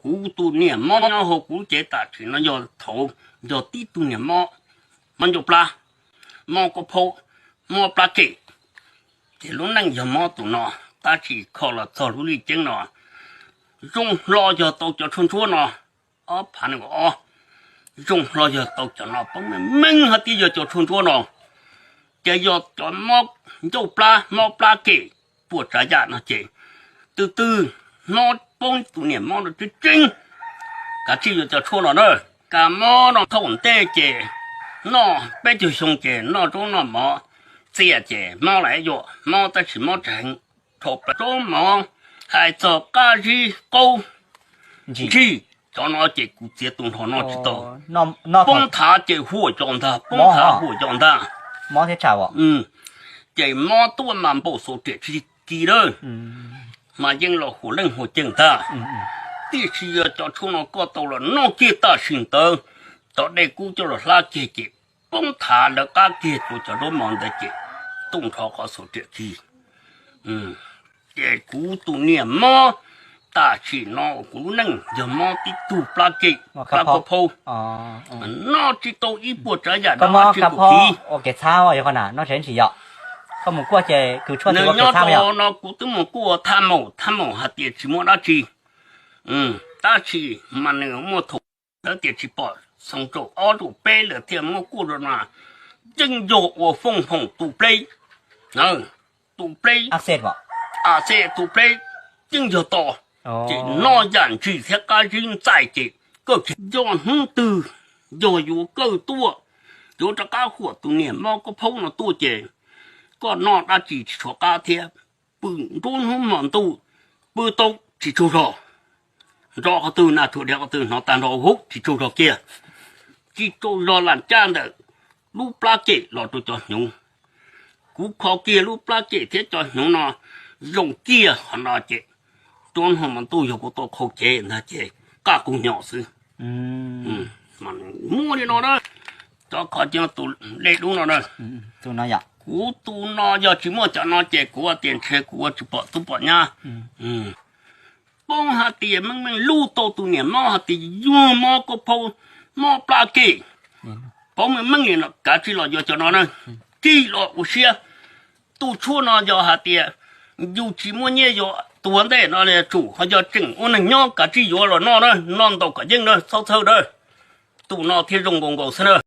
Kuv tus niam mob nyob hauv kuv lub cev tam sim no yog thaum yog tib tug niam mob, mob ncauj plab, mob kab phaub, mob plab kem, ces lub neej yog mob tus no. Tab sis kho los txog lub lij ceeb no, zoo hlo yog tau cov tshuaj ntsuab no, ob phav nees nkaum ob, zoo hlo yog tau cov no, poob meej meej hais tias yog cov tshuaj ntsuab no. Ces yog cov mob ncauj plab, mob plab kem, puas tsav yam no ces, twb twb mob poob tus niam mob no tseeb tseeb, kav tsij yuav cov tshuaj no na. Kas mob no thaum ntej ces noj peb caug xyoo ces noj zaub noj mov txias ces mob lawm yuav mob, tab sis mob tsis heev. Thaum peb zaub mov, hais txog qab zib qaub ntsig, cov no ces kuv txiav tus nrho no tsis tau. Poob thav ces huam cov ntag, poob thav huam cov ntag. Ces mob tuaj mas npaum xaus riam tsis kis lawm, mas yeej los huam leej huam ceem ntag. Tiam sis yog cov tshuaj no koj tau los noj kiag tam sim ntawd, cov dej kub coj los hlab kiag ces poob thav lawv qab kiag rau cov zaub mov ntawd ces tuaj nrho qhov xaus riam kis. Ces kuv tus niam mob tam sim no kuv lub neej yog mob tib tug plab kem, plab kab phaub, noj tsis tau ib puas tsav yam dab tsi kuv tiv. Nws nyob rau no kuv twb mus kuaj thaj maum, thaj maum hais tias tsis muaj dab tsi, tab sis mas nws muaj thaum lawv tias tsis pom xyoo rau ob rau peb lawm thiaj muab kuaj rau no, yeej yog ua fooj hoom tu pleb, tu pleb, a xej tu pleb, yeej yog to, ces noj yam ntsis thiab qab zib ntxais ces kawg kiag. Yog hnub twg yog yuav kawg tuaj, yuav rov qab huam tus niam mob kab phaub no tuaj ces koj noj dab tsi tsis tshuav qab thiab, pw nruab hnub hmo ntuj, pw tau tsis tsaug zog, nrov qhov twg na, tsuas dhia qhov twg hnov tag nrho huv tsis tsaug zog kiag. Tsis tsaug zog lam caj ntawm lub plab kem los rau cov hnyuv. Kuv kho kiag lub plab kem thiab cov hnyuv no zoo kiag qhov no ces, nruab hnub hmo ntuj yog kuv tau qhau cev ntag ces qaj qus hnyo xwb. Muaj li no na, cov qhov tus dej dub no na. Kuv tus no yog tsis muaj cov no ces kuv tias ntshe kuv ua tsis pom tub pom nyab. Poob hais tias meej meej lub tau tus niam mob hais tias yog mob kab phaub, mob plab kem, poob meej meej li no kav tsij los yuav cov no na, kij los ua siab. Tus tshuaj no yog hais tias yus tsis muaj nyiaj yuav tuav ntej no li tsum, ho yog tseem ua neeg nyob kav tsij yuav los noj na, noj ntau kom yeej na, txhob txhawj na. Tus no thiaj zoo nkaus nkaus xwb na.